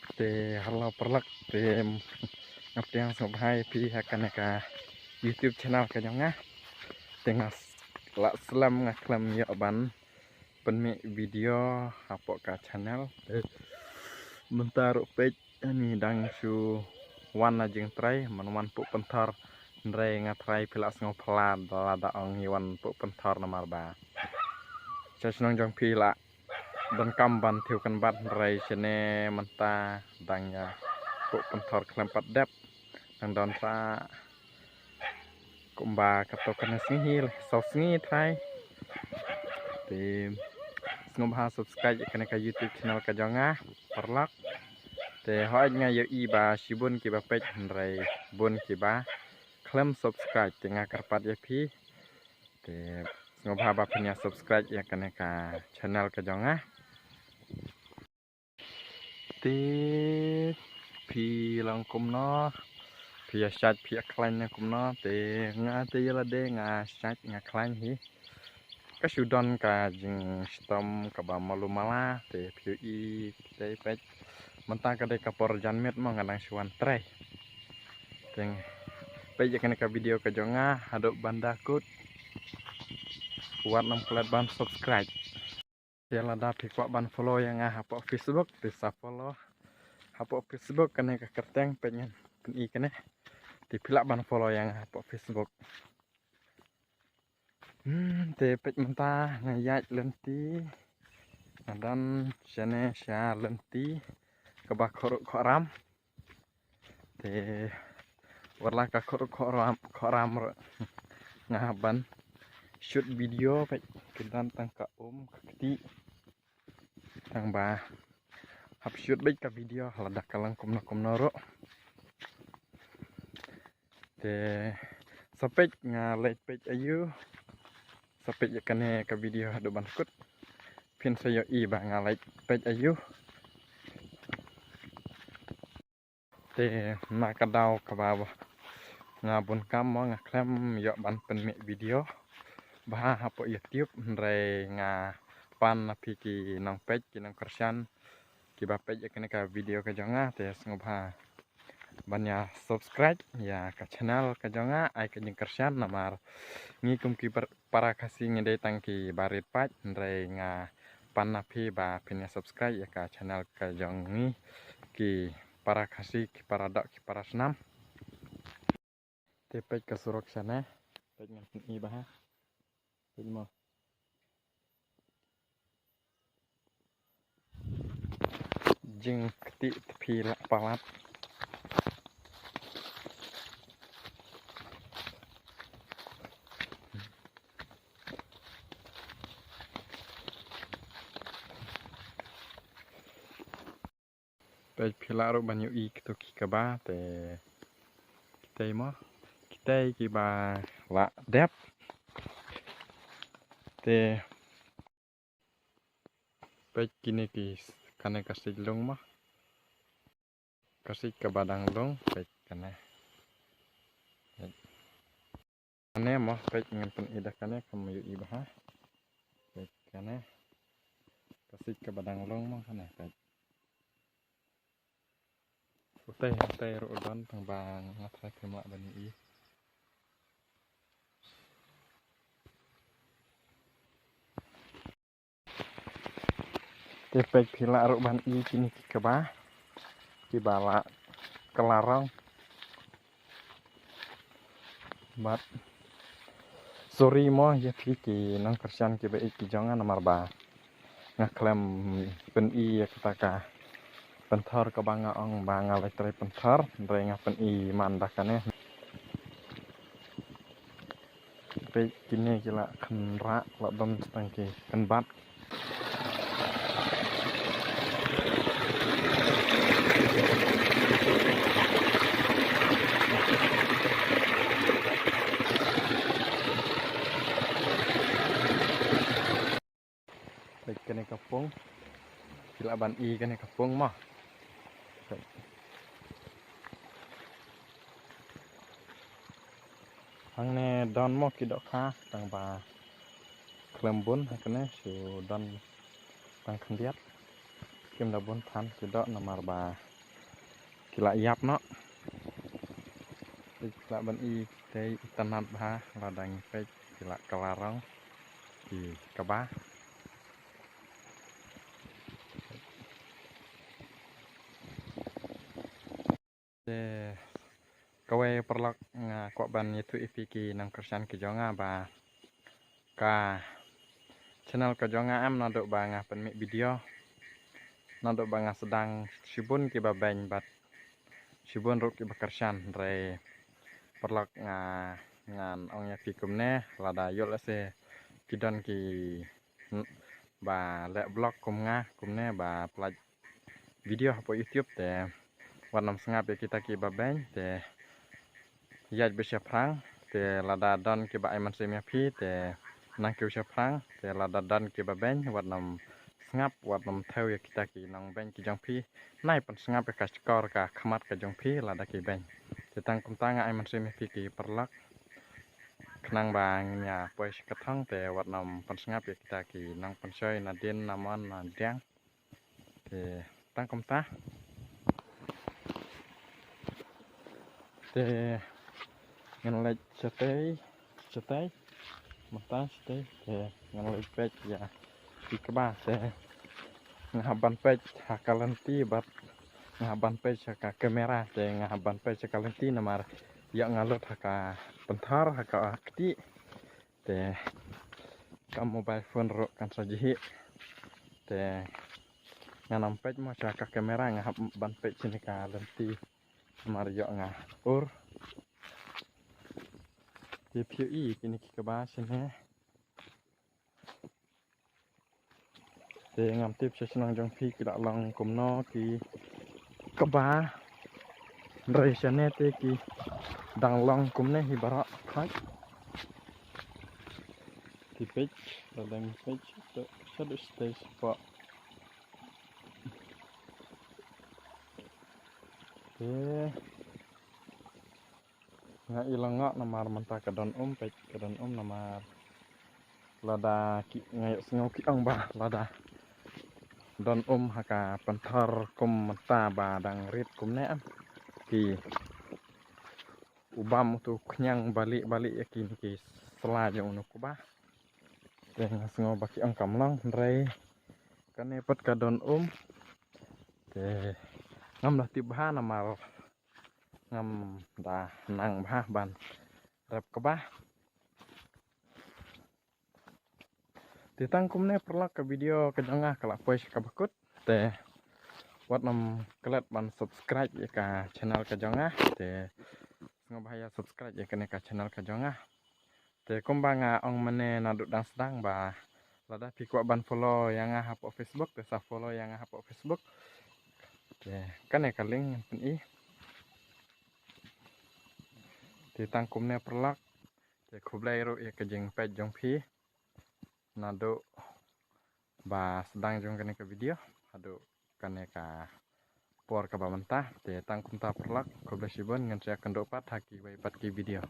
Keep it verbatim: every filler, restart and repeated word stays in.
Te hello paralok, te nga pdiang sngewbha ïa phi ha kane ka YouTube channel ka jong nga. Te nga s-, la slem nga khlem ïoh ban pynmih video hapoh ka channel. Te mynta ruh peit ani dang shu wan na jingtrei, man wan puh pynthor, hynrei nga trei phi la sngew phylla da la da ong ïa wan puh pynthor namar ba sha shnong jong phi la donkam ban thiew kynbat, hynrei shane mynta dang ïa puh pynthor khlem pat dep, dang don sa kumba kato kane sngi hi, saw sngi trai. Te sngewbha subscribe ïa kane ka YouTube channel ka jong nga paralok. Te hooid nga ïohi ba shibun kiba peit, hynrei bun kiba khlem subscribe, te nga kyrpad ïa phi. Te sngewbha ba phin ïa subscribe ïa kane ka channel ka jong nga. Te phi long kumno, phi ïa shait phi ïa khlaiñ ne kumno, te nga te ïa lade nga shait nga khlaiñ hi. Ka shu don ka jingshitom kaba malu mala, te phi ïohi te peit. Mynta ka dei ka por janmiet mo, nga dang shu wan trei. Te peit ïa kane ka video ka jong nga haduh ban da kut. Wat nym klet ban subscribe. Te lada phi kwah ban follow ïa nga hapoh Facebook, te sa follow hapoh Facebook, kane ka kyrteng peit ngan pyni kane. Te phi lah ban follow ïa nga hapoh Facebook. Hmm, te peit mynta nga ïaid lynti. Nga don shane sha lynti kaba khor khor ram. Te wat la ka khor khor ram, khor ram ruh nga hap ban shoot video, peit ki don tang ka um ka kti. Tang ba hap shoot beit ka video lada ka long kumno kumno ruh. Te sa peit nga leit peit aïu. Sa peit ïa kane ka video haduh ban kut, phin sa ïohi ba nga leit peit aïu. Te na ka daw kaba nga bun kam mo, nga khlem ïoh ban pynmih video bha hapoh YouTube, hynrei nga pan na phi ki nongpeit ki nongkyrshan kiba peit ïa kane ka video ka jong nga, te sngewbha ban ïa subscribe ïa ka channel ka jong nga, ai ka jingkyrshan namar ngi kum ki par-, para Khasi ngi dei tang kiba rit paid, hynrei nga pan na phi ba phin ïa subscribe ïa ka channel ka jong ngi ki para Khasi, ki para doh, ki para snam. Te peit ka surok shane, peit ngan pyni bha. Peit mo. Jingkti te phi lah palat. Peit phi lah ruh ban ïohi kito ki kaba, te kitei mo, kitei kiba lah dep. Te peit kine ki, kane ka siej lung mo. Ka siej kaba dang lung, peit kane. Peit. Kane mo, peit ngan pyni da kane, kam ïohi bha. Peit kane. Ka siej kaba dang lung mo kane, peit. Utei, utei ruh u don, tang ba nga tharai phim lah ban ïohi. Te peit phi lah ruh ban i kine ki kaba, kiba la kylla rong. Bad sorry mo ïa phi ki nongkyrshan kiba ïeit ki jong nga namar ba nga khlem pyni ïa kata ka pynthor kaba nga ong ba nga la trei pynthor, hynrei nga pyni man da kane. Peit kine ki la kynrah, la don tang ki kynbat. Peit kane ka pung. Phi lah ban i kane ka pung mo. Peit. Hangne don mo ki dohkha, tang ba khlem bun, ha kane shu don tang khyndiat. Kim da bun than ki doh namar ba ki la ïap noh. Te ki la ban i te itynnad bha, lada ngi peit ki la kylla rong ki kba. Te kawei paralok nga kwah ban ïathuh ïa phi ki nongkyrshan ki jong nga ba ka channel ka jong nga em naduh ba nga pynmih video, naduh ba nga sdang shibun kiba beiñ bad shibun ruh kiba kyrshan. Hynrei paralok nga, ngan ong ïa phi kumne, lada ïoh lehse ki don ki ba leh vlog kum nga kumne ba pynlait video hapoh YouTube te wat nym sngap ïa kita kiba beiñ te ïaid beit shaphrang. Te lada don kiba ai mynsiem ïa phi te nang kiew shaphrang, te lada don kiba beiñ wat nym sngap, wat nym thew ïa kita ki nongbeiñ ki jong phi. Nai pynsngap ïa ka shkor ka khmat ka jong phi lada ki beiñ. Te tang kumta nga ai mynsiem ïa phi ki paralok, khnang ba ngin ïa poi sha ka thong te wat nym pynsngap ïa kita ki nongpynshoi nadien namon nadiang. Te tang kumta te ngan leit shatei, shatei, mynta shatei te ngan leit peit ïa ki kba. Te nga hap ban peit ha ka lynti bad nga hap ban peit sha ka kamera. Te nga hap ban peit sha ka lynti namar ïa nga lut ha ka pynthor ha ka kti. Te ka mobile phone ruh kan sa jhieh. Te ngan ym peit mo sha ka kamera, nga hap ban peit shane ka lynti namar ïoh nga ur. Te phi ïohi kine ki kba shane. Te ngam tip sha shnong jong phi ki la long kumno ki kba. Hynrei shane te ki dang long kumne hi baroh. Khait ki peit, la dang peit te shaduh shatei shapoh. Te nga i lang nga namar mynta ka don um, peit ka don um namar lada ki, nga ïohsngew ki ong ba lada don um ha ka pynthor kum mynta ba dang rit kumne em, ki u bam uto u khñiang balieh balieh ïa kine ki sla jong une u kba. Te nga sngew ba ki ong kam long, hynrei kane pat ka don um. Te ngam da tip bha namar ngam da nang bha ban rep kba. Te tang kumne paralok, ka video ka jong nga ka la poi sha kaba kut. Te wat nym klet ban subscribe ïa ka channel ka jong nga. Te sngewbha ïa subscribe ïa kane ka channel ka jong nga. Te kumba nga ong mynne naduh dang sdang ba lada phi kwah ban follow ïa nga hapoh Facebook te sa follow ïa nga hapoh Facebook. Te kane ka link ngan pyni. Te tang kumne paralok, te khublei ruh ïa ka jingpeit jong phi naduh ba sdang jong kane ka video haduh kane ka por kaba mynta. Te tang kumta paralok, khublei shibun, ngin sa ïakynduh pat ha kiwei pat ki video.